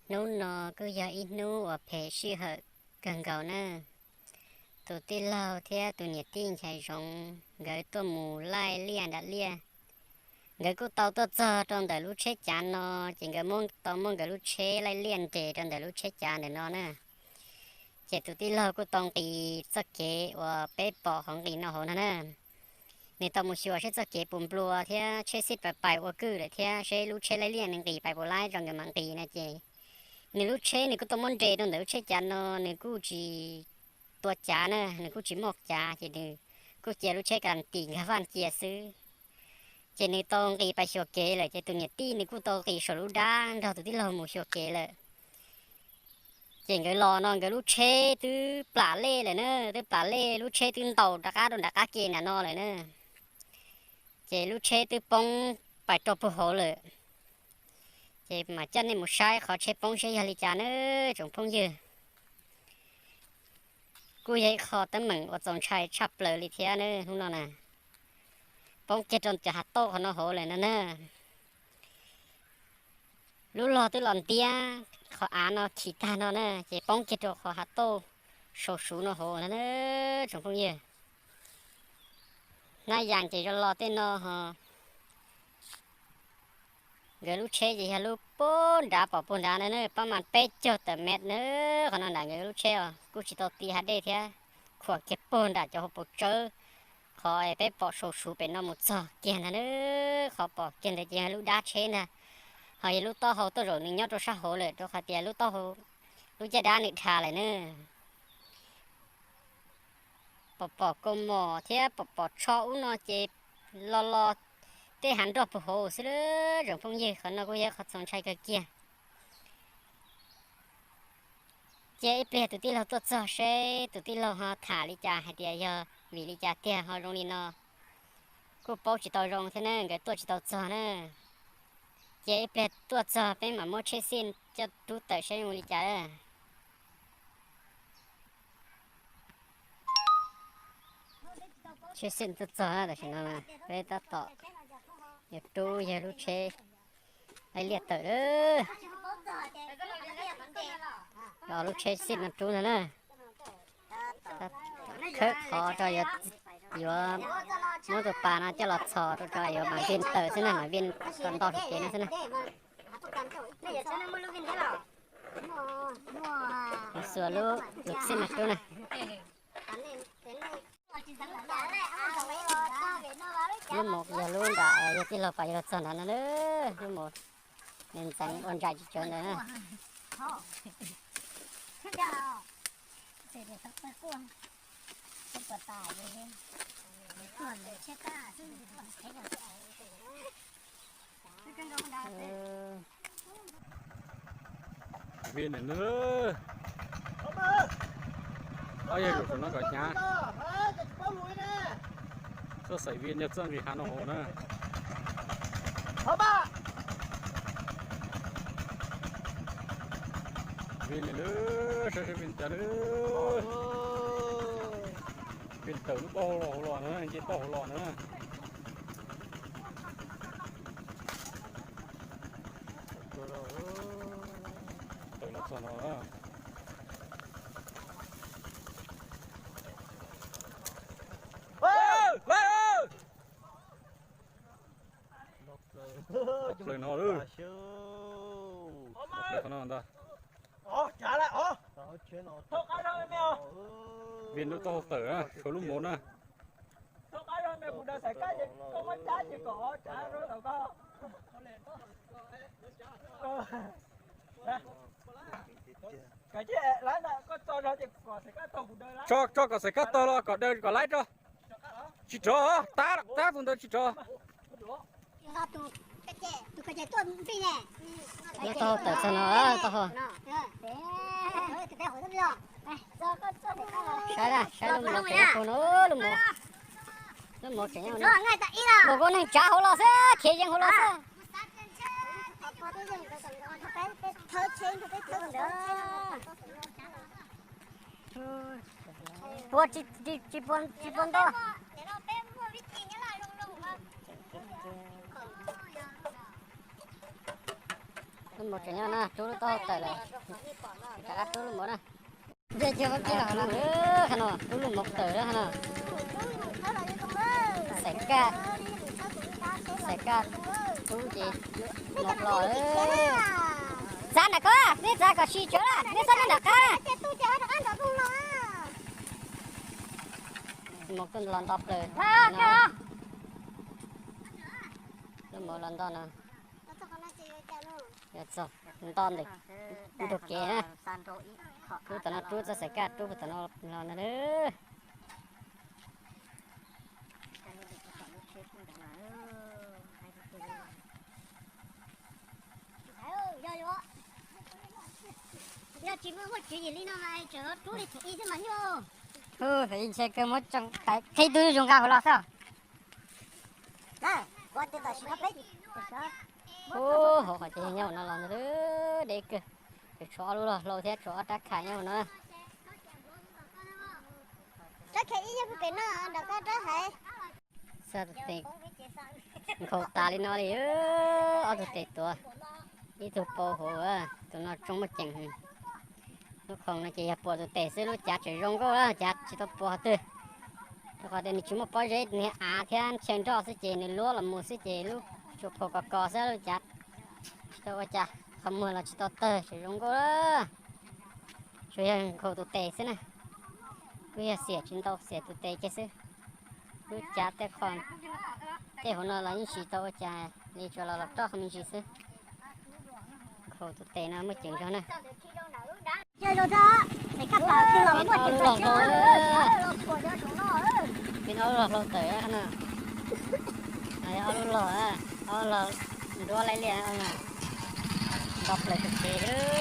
Hnub no kuj yog ib hnub uas phem sij hawm kawg nkaus na. Tus tij laug thiab tus niam tij Nchaiv Zoov nkawd tuaj mus laij liaj nram liaj. Nkawd kuj tau tuaj txog rau ntawm lub tsheb cav no, ces nkawd muab tau muab nkawd lub tsheb laij liaj nres rau ntawm lub tsheb cav ntawm no na. Ces tus tij laug kuj tau nqis txoj kev uas peb pom qhov nqis no hauv no na. Nws tau mus xyuas seb txoj kev puas nplua thiab tsheb xij pais pais ua kwj lawm thiab seb lub tsheb laij liaj nws nqis pais puas laib rau nkawd mam nqis no ces nws lub tsheb nws kuj tau muab nres rau ntawm lub tsheb cav no, nws kuj tsis tua cav na, nws kuj tsis muaj cav ces nws kuj cia lub tsheb ka las tis nkag vaj cia xwb. Ces nws tau nqis pais xyuas kev lawm ces tus niam tij nws kuj tau nqis saum lub dab nrog tus tij laug mus xyuas kev lawm. Ces nkawd los no nkawd lub tsheb twb plam lej lawm na, twb plam lej lub tsheb twb ntaus rov qab rau nram qab ke nram no lawm na. Ces lub tsheb twb poob pais rau puag hauv lawm. Ces mam coj nej mus saib qhov tsheb poob seb yog li cas na tsoom phooj ywg. Kuj yog ib qho teeb meem uas txaus ntshai tshaj plaws li thiab na hnub no na. Poob kiag rau cov hav tauj qhov no hauv lawm no na. Lub log twb los ntiab qhov av no khis tag no na ces poob kiag rau qhov hav tauj sau suv no hauv no na tsoom phooj ywg. Hnab yas ces zoo los tej no ho. Nkawd lub tsheb ces yog lub puag nrad pom puag nrad na, pab mas peb caug tawm mev na. Qhov no nram nkawd lub tsheb os kuj tsis tau ti hav dej thiab, khuam kiag puag nram cov hauv paus tsawb, qhov peb pom sau suv pem no mus txog kiag ntag na. Qhov pom kiag ntawd ces yog lub dab tsheb ntag, ho yog lub taub hau tuaj zaum nws nyob rau sab hauv lawm rau qhov tias lub taub hau, lub caj dab nws dhas lawm na. Pom pom kaus mom thiab pom pom tsho ub no ces los los tej hav nroj puag hauv xwb lawm tsoom phooj ywg, qhov no kuj yog qhov txaus ntshai kawg kiag. Cia ib pliag tus tij laug tuaj txog seb tus tij laug ho tham li cas hais tias yog vim li cas tiag ho zoo li no. Kuj paub tsis tau zoo thiab na, nkawd tuaj tsis tau txog na. Cia ib pliag tuaj txog peb mam muab tsheb xij coj rub tawm seb zoo li cas. Tsheb xij tuaj txog tam sim no peb tab tom yuav rub yawg lub tsheb laij liaj tawm lawm. Los lub tsheb xij no rub ntag na. Khawb qhov rau yuav, yuav muab tus pas no coj los txhos rau rau yuav mam vij tawm xwb na, mam vij kom ntau hauv kev no xwb na. Xuas lub, lub xij no rub na. Lub mus yog lub nram yog tij laug pas yuav los txog ntawd no na. Lub mus nws ntxeev ua ntsais tsis tsawv ntawd na. Vij nws, ob yawg zaum no kom hnyav, txoj xaim vij nyob txoj nqis hav no hauv na. Vij nws lub, saib saib vij cas lub. Vij tawm lub taub hau los hauv los na, nce taub hau los na. Tawm los txog no. Plaws no lawm. Plaws qhov no ntag. Vij lub taub hau tawm, tshuav lub mov na. Tso, tso kom xaim kab tog los kom daws kom laib tso. Tsis rov, tab, tab tus ntawd tsis rov. Lub taub hau tawm txog no, taub hau. Saib, saib lub mov tseem puag no, lub mov. Lub mov tseem, mus kuj neeg tsav hauv los xwb, khiav yees hauv los xwb. Puas tsis, tsis puas, tsis puas nto. Lub mov tseem nyob na, rub lub taub hau tawm lawm. Rov qab rub lub mov na. Rub lub mov tawm na no. Xaim kaj, xaim kaj rub ces mov los. Txav nram ko, nej txav kom sib tsawv, nej txhob nyob nram qab. Mov los nto plaws. Lub mov los nto no. Txog nto ntawm ntug kev na. Rub tom no, rub txoj xaim kaj rub puag tom no los no. Yog tsis muaj hauj cwv yim li no mas tseem rub li thaum ub xwb mas nyuaj. Thaum ub ntshe kawg muab tsoo tawv qhib tub zoo nqa hauv los xwb. Ub, hauv qhov ces nyob hauv no los ntag, deb kawg. Tshuav ob lub log hlau thiab tshuav ob rab khais nyob hauv no. Rab khais ib nyob puag pem no, nram ko rab hais. Xav tus tes nkhaus tas li no li, ob tug tes tuav, ib tug pau hauv, tus no tsoo muaj ceem. Lub khoom no ces yog puas tus tes xwb, lub cav tseem zoo nkauj, cav tsis tau puas qhov twg. Rau qhov tias nws tsis muaj pob zeb, nws av thiab chaw nroj xwb ces nws luab los mus xwb ces lub tsuas phau kos kos xwb, lub cav tsis tau ua cas, qhov muag los tsis tau tawg, tseem zoo nkauj. Tsuas yog nkhaus tus tes xwb na, kuj yog xiam tsis ntau, xiam tus tes kiag xwb. Lub cav tej qho, tej hauv no los yeej tsis tau ua cas li, tsuas los los roj qhov me ntsis xwb. Nkhaus tus tes no muaj ceem zog na. Peb ob lub log hlau, peb ob lub log hlau tawm no. Ob lub log, ob lub log nruab laij liaj, nto plaws tus kev.